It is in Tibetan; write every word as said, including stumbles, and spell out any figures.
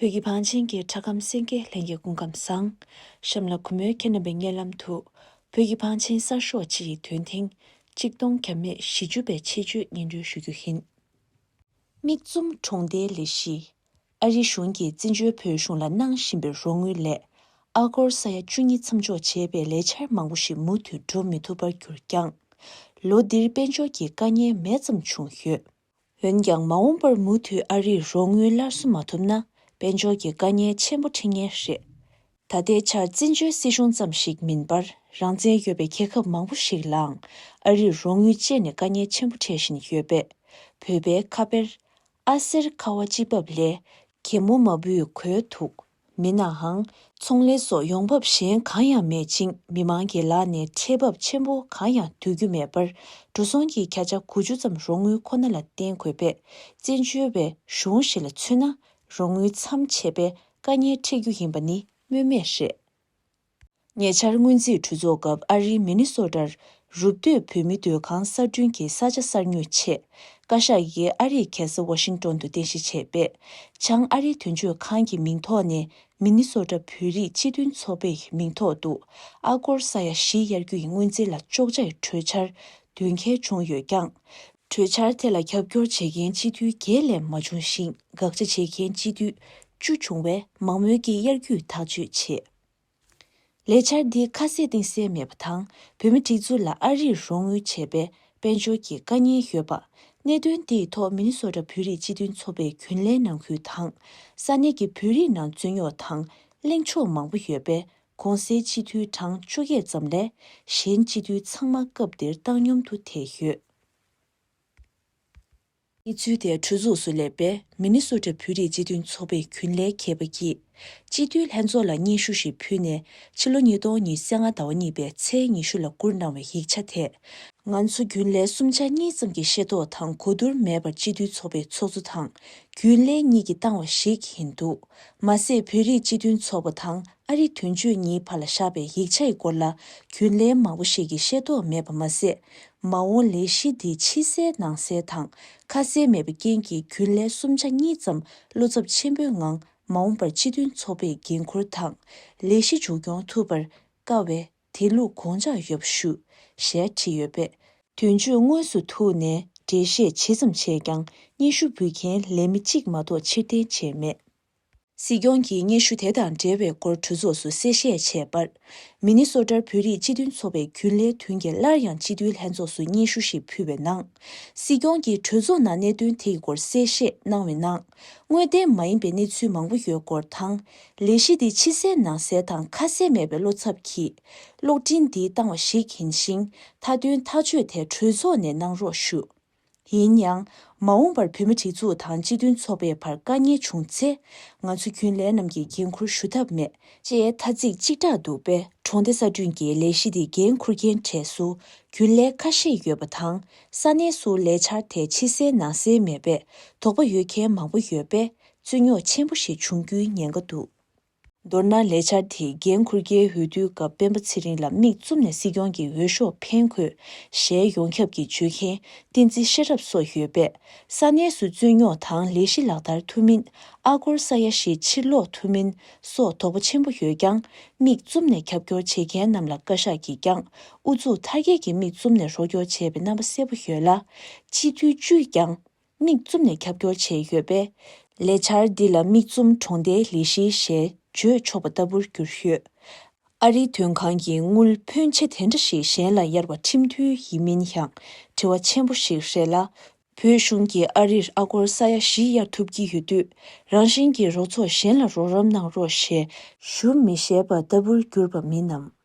བོད་ཀྱི་བང་ཆེན་གྱི་སྐྲ་ཁམས་གསེར་གྱི་ལྷན་རྒྱས་སྐུ་ཁམས་བཟང་། གཤམ་ལ་གུས་མོས་ཁྱེད་རྣམ་པའི་སྙན་ལམ་དུ། བོད་ཀྱི་བང་ཆེན་གསར་ཤོག་སྤྱི་ཡི་དོན་ཐེངས་གཅིག་སྟོང་བརྒྱ་མེད་བཞི་བཅུ་པའི་ཆེད་བརྗོད་སྙན་སྒྲོན་ཞུ་རྒྱུ་ཡིན། མིག་བཙུམ་གྲོང་རྡལ་ལས་གཞི། ཨ་རིའི་གཞུང་གིས་བཙན་བྱོལ་བོད་གཞུང་ལ་གནང་བཞིན་པའི་རོགས་དངུལ་ལས། ཨ་སྒོར་ས་ཡ་བཅུ་གཉིས་མཚམས་འཇོག་བྱས་པས་ལས་འཆར་མང་པོ་ཞིག་མུ་མཐུད་འགྲོ་མི་ཐུབ་པར་གྱུར་ཀྱང་། ལོ་འདིར་དཔལ་འབྱོར་གྱི་དཀའ་ངལ་མེད་ཙམ་བྱུང་ཡོད། འོན་ཀྱང་མ་འོངས་པར་མུ་མཐུད་ཨ་རིས་རོགས་དངུལ་སླར་གསོ་མ་ཐུབ་ན། དཔལ་འབྱོར་གྱི་དཀའ་ངལ་ཆེན་པོ་འཕྲད་ངེས་རེད། ད་ལྟའི་ཆར་བཙན་བྱོལ་སྲིད་གཞུང་ཙམ་ཞིག་མིན་པར། རང་བཙན་ཡོད་པའི་རྒྱལ་ཁབ་མང་པོ་ཞིག་ལའང་ཨ་རིས་རོགས་དངུལ་སྤྱད་ནས་དཀའ་ངལ་ཆེན་པོ་འཕྲད་བཞིན་ཡོད་པས། བོད་པའི་ཁ་དཔེར། ཨ་གསེར་ཁ་བ་ཅི་འབབ་ལས། གད་མོ་མ་བུས་གོས་འདུག་མིན་ནའང་། ཚོང་ལས་སོགས་ཡོང་འབབ་གཞན་གང་ཡང་མེད་ཅིང་། མི་མང་གི་ལག་ནས་ཁྲལ་འབབ་ཆེན་པོ་གང་ཡང་བསྡུ་རྒྱུ་མེད་པར། འགྲོ་སོང་གི་བརྒྱ་ཆ་དགུ་བཅུ་ཙམ་རོགས་དངུལ་ཁོ་ན་ལ་བརྟེན་དགོས་པས། བཙན་བྱོལ་བའི་གཞུང་ཞིག་ལ་མཚོན་ན། རོགས་དངུལ་མཚམས་ཆད་པས་དཀའ་ངལ་འཕྲད་རྒྱུ་ཡིན་པ་ནི་སྨོས་མེད་རེད། ཉེ་ཆར་སྔོན་རྩིས་གྲོས་ཚོགས་སྐབས་ཨ་རིའི་མི་ནི་སོ་ཏར་རུབ་སྟོད་བོད་མི་སྡོད་ཁང་གསར་སྐྲུན་གྱི་ས་ཆ་གསར་ཉོ་ཆེད། བཀའ་ཤག་གིས་ཨ་རིའི་རྒྱལ་ས་ཝ་ཤིང་ཏོན་དུ་རྟེན་གཞི་བྱས་པའི་བྱང་ཨ་རིའི་དོན་གཅོད་ཁང་གི་མིང་ཐོག་ནས་མི་ནི་སོ་ཏ་བོད་རིགས་སྤྱི་མཐུན་ཚོགས་པའི་མིང་ཐོག་ཏུ་ཨ་སྒོར་ས་ཡ་བཞི་གཡར་རྒྱུ་ཡི་སྔོན་རྩིས་ལ་གཅོག་ཆ་ཡི་གྲོས་འཆར་འདོན་གལ་བྱུང་ཡོད་ཀྱང་། གྲོས་འཆར་དེ་ལ་རྒྱབ་སྐྱོར་བྱེད་མཁན་སྤྱི་འཐུས་བརྒྱད་ལས་མ་བྱུང་ཞིང་། དགག་བྱ་བྱེད་མཁན་སྤྱི་འཐུས་བཅུ་བྱུང་བས་མང་མོས་ཀྱིས་གཡར་རྒྱུའི་ཐག་གཅོད་བྱས། ལས་འཆར་འདི་ཁ་གསལ་གཏིང་གསལ་མེད་པ་དང་། བོད་མི་སྒྲིག་འཛུགས་ལ་ཨ་རིར་རོགས་དངུལ་བྱས་པས་དཔལ་འབྱོར་གྱི་དཀའ་ངལ་ཡོད་པ། གནད་དོན་དེའི་ཐོག་མི་ནི་སོ་ཏ་བོད་རིགས་སྤྱི་མཐུན་ཚོགས་པའི་རྒྱུན་ལས་ནང་ཁུལ་དང་། ས་གནས་ཀྱི་བོད་རིགས་ནང་རྩོད་རྙོག་དང་གླེང་ཕྱོགས་མང་པོ་ཡོད་པས། གོང་གསལ་སྤྱི་འཐུས་གྲངས་བཅོ་བརྒྱད་ཙམ་ལས་གཞན་སྤྱི་འཐུས་ཚང་མ་སྐབས་དེར་བཏང་སྙོམས་དུ་ཐད་ཡོད། གནས་ཚུལ་དེ་གྲོས་ཚོགས་སུ་སླེབས་པའི་མི་ནི་སོ་ཏ་བོད་རིགས་སྤྱི་མཐུན་ཚོགས་པའི་རྒྱུན་ལས་མཁས་པ་གྱིས། སྤྱི་འཐུས་ལྷན་ཚོགས་ལ་སྙན་ཞུ་ཞིག་ཕུལ་ནས། ཕྱི་ལོ་ཉིས་སྟོང་ཉི་ཤུ་རྩ་ལྔ་ཟླ་བ་གཉིས་པའི་ཚེས་ཉི་ཤུ་ལ་བསྐུར་གནང་བའི་ཡིག་ཆ་དེས། ང་ཚོ་རྒྱུན་ལས་གསུམ་ཆ་གཉིས་ཙམ་གྱི་ཤེས་རྟོགས་དང་གོ་བསྡུར་མེད་པར་སྤྱི་འཐུས་ཚོགས་པའི་ཚོགས་གཙོ་དང་རྒྱུན་ལས་གཉིས་ཀྱིས་བཏང་བ་ཞིག་ཡིན་འདུག་མ་ཟད། བོད་རིགས་སྤྱི་མཐུན་ཚོགས་པ་དང་ཨ་རི་དོན་གཅོད་གཉིས་བར་ལ་བཞག་པའི་ཡིག་ཆ་ཡི་སྐོར་ལ་རྒྱུན་ལས་མང་པོ་ཞིག་གིས་ཤེས་རྟོགས་མེད་པ་མ་ཟད། མ་འོངས་ལས་གཞི་འདི་ཕྱི་གསལ་ནང་གསལ་དང་ཁ་གསལ་མེད་པའི་རྐྱེན་གྱིས། རྒྱུན་ལས་གསུམ་ཆ་གཉིས་ཙམ་བློ་འཚབ་ཆེན་པོའི་ངང་མ་འོངས་པར་སྤྱི་མཐུན་ཚོགས་པའི་འགན་འཁུར་དང་ལས་གཞི་མཇུག་སྐྱོང་ཐུབ་པར་དཀའ་བས། དེ་ལུགས་དགོངས་འཇགས་ཡོད་པ་ཞུ། ཞེས་བྲིས་ཡོད་པས། དོན་གཅོད་དངོས་སུ་ཐུག་ནས་འགྲེལ་བཤད་ཇི་ཙམ་བྱས་ཀྱང་། སྙན་ཞུ་འབུལ་མཁན་ལས་མི་གཅིག་མ་གཏོགས་ཕྱིར་འཐེན་བྱས་མེད། སྲིད་སྐྱོང་གིས་སྙན་ཞུ་དེ་དང་འབྲེལ་བའི་སྐོར་གྲོས་ཚོགས་སུ་གསལ་བཤད་བྱས་པར། མི་ནི་སོ་ཏར་བོད་རིགས་སྤྱི་མཐུན་ཚོགས་པའི་རྒྱུན་ལས་བདུན་གྱིས་སླར་ཡང་སྤྱི་འཐུས་ལྷན་ཚོགས་སུ་སྙན་ཞུ་ཞིག་ཕུལ་བའི་ནང་། སྲིད་སྐྱོང་གིས་གྲོས་ཚོགས་ནང་གནད་དོན་དེའི་སྐོར་གསལ་བཤད་གནང་བའི་ནང་། དངོས་བདེན་མ་ཡིན་པའི་གནས་ཚུལ་མང་པོ་ཡོད་སྐོར་དང་། ལས་གཞི་འདི་ཕྱི་གསལ་ནང་གསལ་དང་ཁ་གསལ་མེད་པའི་བློ་འཚབ་ཀྱིས། གློག་འཕྲིན་འདི་བཏང་བ་ཞིག་ཡིན་ཞིང་། མཐའ་དོན་ཐག་གཅོད་དེ་གྲོས་ཚོགས་ནས་གནང་རོགས་ཞུ། ཡིན་ཡང་། མ་འོངས་པར་བོད་མི་སྒྲིག་འཛུགས་དང་སྤྱི་མཐུན་ཚོགས་པའི་བར་དཀའ་ངལ་བྱུང་ཚེ། ང་ཚོ་རྒྱུན་ལས་རྣམས་ཀྱིས་འགན་འཁུར་ཞུ་ཐབས་མེད། ཅེས་ཐ་ཚིག་གཅིག་གྲགས་འདུག་པས། གྲོང་སྡེ་གསར་སྐྲུན་གྱི་ལས་གཞི་འདི་འགན་འཁུར་མཁན་གྲས་སུ་རྒྱུན་ལས་ཁ་ཤས་ཡོད་པ་དང་། ས་གནས་སུ་ལས་འཆར་དེ་ཕྱི་གསལ་ནང་གསལ་མེད་པས། དོགས་པ་ཡོད་མཁན་མང་པོ་ཡོད་པས། རྩོད་རྙོག་ཆེན་པོ་ཞིག་བྱུང་རྒྱུའི་ཉེན་ཁ་འདུག་མདོར་ན། ལས་འཆར་དེས་འགན་འཁུར་མཁན་འོས་བསྡུའི་སྐབས་སྤེན་པ་ཚེ་རིང་ལ་མིག་བཙུམ་ནས་སྲིད་སྐྱོང་གི་འོས་ཤོག་འཕེན་དགོས་ཞེས་ཡོངས་ཁྱབ་ཀྱིས་བརྗོད་མཁན་བསྟན་འཛིན་ཤེས་རབ་སོགས་ཡོད་པས། ས་གནས་སུ་རྩོད་རྙོག་དང་ལས་གཞི་ལག་བསྟར་ཐུབ་མིན། ཨ་སྒོར་ས་ཡ་བཞི་ཕྱིར་སློག་ཐུབ་མིན་སོགས་དོགས་པ་ཆེན་པོ་ཡོད་ཀྱང་། མིག་བཙུམ་ནས་རྒྱབ་སྐྱོར་བྱེད་མཁན་རྣམས་ལ་བཀའ་ཤག་གིས་ཀྱང་། ཨུ་ཚུགས་མཐར་སྐྱེལ་གྱིས་མིག་བཙུམ་ནས་རོགས་སྐྱོར་བྱས་པའི་རྣམ་པ་གསལ་པོ་ཡོད་ལ། སྤྱི་འཐུས་བཅུས་ཀྱང་། མིག་བཙུམ་ནས་རྒྱབ་སྐྱོར་བྱས་ཡོད་པས། ལས་འཆར་འདི་ལ་མིག་བཙུམ་གྲོང་རྡལ་ལས་གཞི་ཞེས་བརྗོད་ཆོག་པ་ལྟ་བུར་གྱུར་ཡོད། ཨ་རིའི་དོན་ཁང་གིས་དངུལ་ཕོན་ཆེ་དེ་འདྲ་ཞིག་གཞན་ལ་གཡར་བ་ཁྲིམས་མཐུན་ཡིན་མིན་ཡང་དྲི་བ་ཆེན་པོ་ཞིག་རེད་ལ། བོད་གཞུང་གིས་ཨ་རིར་ཨ་སྒོར་ས་ཡ་བཞི་གཡར་ཐུབ་ཀྱི་ཡོད་དུས། རང་བཞིན་གྱིས་རོགས་ཚོགས་གཞན་ལ་རོགས་རམ་གནང་རོགས་ཞེས་ཞུ་མི་ཤེས་པ་ལྟ་བུར་གྱུར་པ་མིན་ནམ།